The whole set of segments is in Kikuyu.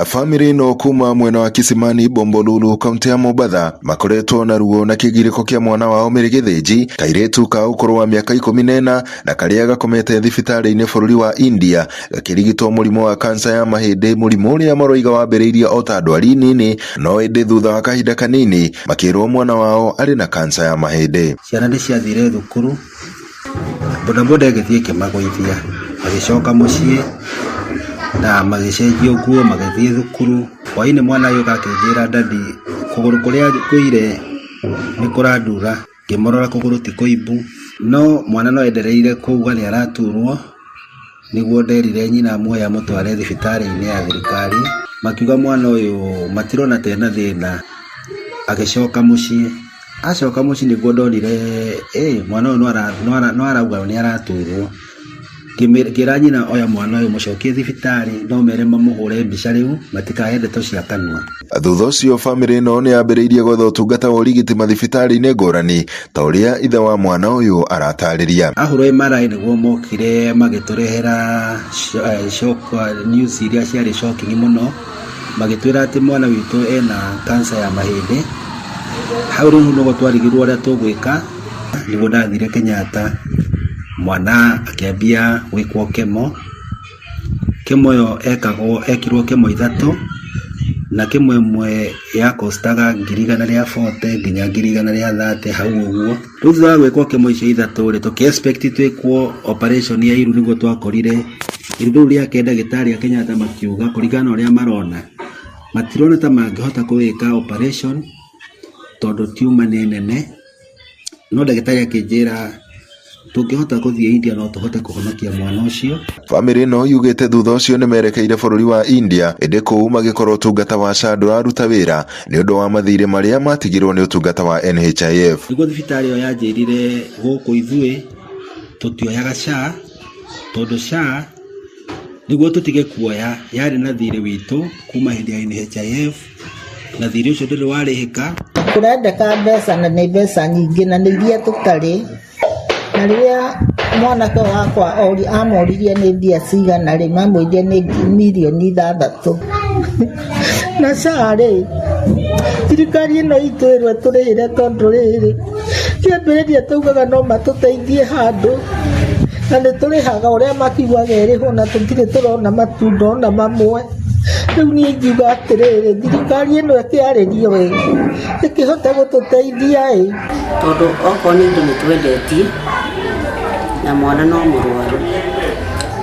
Bamĩrĩ ĩno kuma mwena wa Kisimani Bombolulu kaunti ya Mombatha makoretwo na ruo na kĩgirĩko kĩa mwana wao Mary Gĩthĩnji, kairĩtu ka ũkũrũ wa mĩaka 14 na karĩa gakomete thibitarĩ-inĩ bũrũri wa India gakĩrigitwo mũrimũ wa kansa ya mahĩndĩ, mũrimũ ũrĩa maroiga wambĩrĩirie o ta ndwari nini, no ĩndĩ thutha wa kahinda kanini makĩrwo mwana wao arĩ na kansa ya mahĩndĩ. Ciana nĩ ciathire thukuru, bodaboda ĩgĩthiĩ ĩkĩmagũithia, magĩcoka mũciĩ na magĩcenjio nguo magĩthiĩ thukuru. Hwainĩ mwana agĩũka akĩnjĩra, "Daddy, kũgũrũ kũrĩa ngũire nĩ kũrandura." Ngĩmũrora kũgũrũ ti kũimbu, no mwana no endereire kuuga nĩ araturwo, nĩguo nderire nyina amuoye amũtware thibitarĩ-inĩ ya thirikari. Makiuga mwana ũyũ matirona ta ena thĩna, agĩcoka mũciĩ. Acoka mũciĩ nĩguo ndonire ĩ mwana ũyũ no arauga nĩ araturwo. Ngĩra nyina, "Oya mwana ũyũ mũcokie thibitarĩ, no mere mamũhũre mbica rĩu matikahe ndeto cia kanua." Thutha ũcio bamĩrĩ ĩno nĩ yambĩrĩirie gwetha ũtungata wa ũrigiti mathibitarĩ-inĩ ngũrani ta ũrĩa ithe wa mwana ũyũ aratarĩria. Ahũrwo MRI nĩguo mokire magĩtũrehera shock news iria ciarĩ shocking mũno, magĩtwĩra atĩ mwana witũ ena cancer ya mahĩndĩ. Hau rĩu nĩguo twarigirwo ũrĩa tũgwĩka, nĩguo ndathire Kenyatta, mwana akĩambia gwĩkwo chemo. Chemo ĩyo ekagwo ekirwo chemo ithatũ, na chemo ĩmwe yakostaga 140,000 nginya 130,000 hau ũguo. Rĩu thutha wa gwĩkwo chemo icio ithatũ rĩ, tũkĩ expect twĩkwo operation ya iru, nĩguo twakorire iru rĩu rĩake ndagĩtarĩ a Kenyatta makiuga kũringana na ũrĩa marona, matirona ta mangĩhota kũwĩka operation tondũ tumor nĩ nene. No ndagĩtarĩ akĩnjĩra tũngĩhota gũthiĩ India no tũhote kũhonokia mwana ũcio. Bamĩrĩ ĩno yugĩte thutha ũcio nĩ merekeire bũrũri wa India, ĩndĩ kũu magĩkorwo ũtungata wa SHA ndũraruta wĩra nĩ ũndũ wa mathirĩ marĩa matigirwo nĩ ũtungata wa NHIF. Nĩguo thibitarĩ ĩyo yanjĩrire gũkũ ithuĩ tũtioyaga SHA, tondũ SHA nĩguo tũtige kuoya yarĩ na thirĩ witũ kuma hĩndĩ ya NHIF, na thirĩ ũcio ndũrĩ warĩhĩka. Kũrendeka mbeca na nĩ mbeca nyingĩ na nĩ iria tũtarĩ. Na rĩrĩa mwanake wakwa amoririe nĩ mbia cigana rĩ, mamwĩrire nĩ mirioni 6. Na SHA rĩ, thirikari ĩno itũ ĩrwo ĩtũrĩhĩre, tondũ rĩrĩ kĩambĩrĩria taugaga no matũteithie handũ, na nĩ tũrĩhaga ũrĩa makiugaga ĩrĩhwo, na tũtirĩ tũrona matunda ona mamwe. Rĩu niĩ ingiuga atĩrĩrĩ, thirikari ĩno ĩkĩarĩrio ĩ ĩkĩhote gũtũteithia ĩ. Tondũ okorwo nĩ indo nĩ twendetie na mwana no mũrwaru,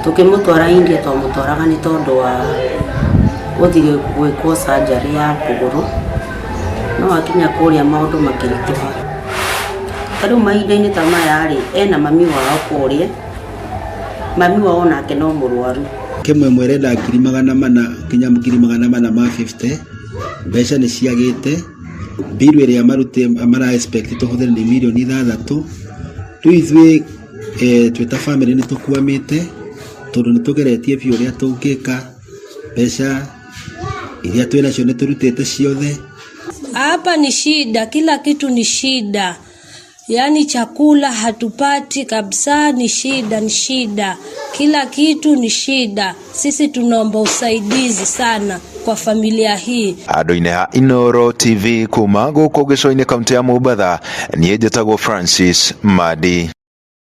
tũkĩmũtwara India twamũtwaraga nĩ tondũ wa gũthiĩ gwĩkwo surgery ya kũgũrũ, no akinya kũrĩa maũndũ makĩritũha. Ta rĩu mahinda-inĩ ta maya rĩ, ena mami wao kũrĩa, mami wao nake no mũrwaru. Chemo ĩmwe ĩrenda 400,000 nginya 450,000, mbeca nĩ ciagĩte. Bill ĩrĩa marutĩ mara expect tũhũthĩre nĩ mirioni 6. Rĩu ithuĩ twĩ ta bamĩrĩ nĩ tũkwamĩte, tondũ nĩ tũgeretie biũ ũrĩa tũngĩka, mbeca iria twĩ nacio nĩ tũrutĩte ciothe. Hapa ni shida, kila kitu ni shida, yaani chakula hatupati kabisa, ni shida, ni shida, kila kitu ni shida. Sisi tunaomba usaidizi sana kwa familia hii. Andũ-inĩ ha Inooro TV kuma gũkũ gĩcũa-inĩ kaunti ya Mombatha, niĩ njĩtagwo Francis Madi.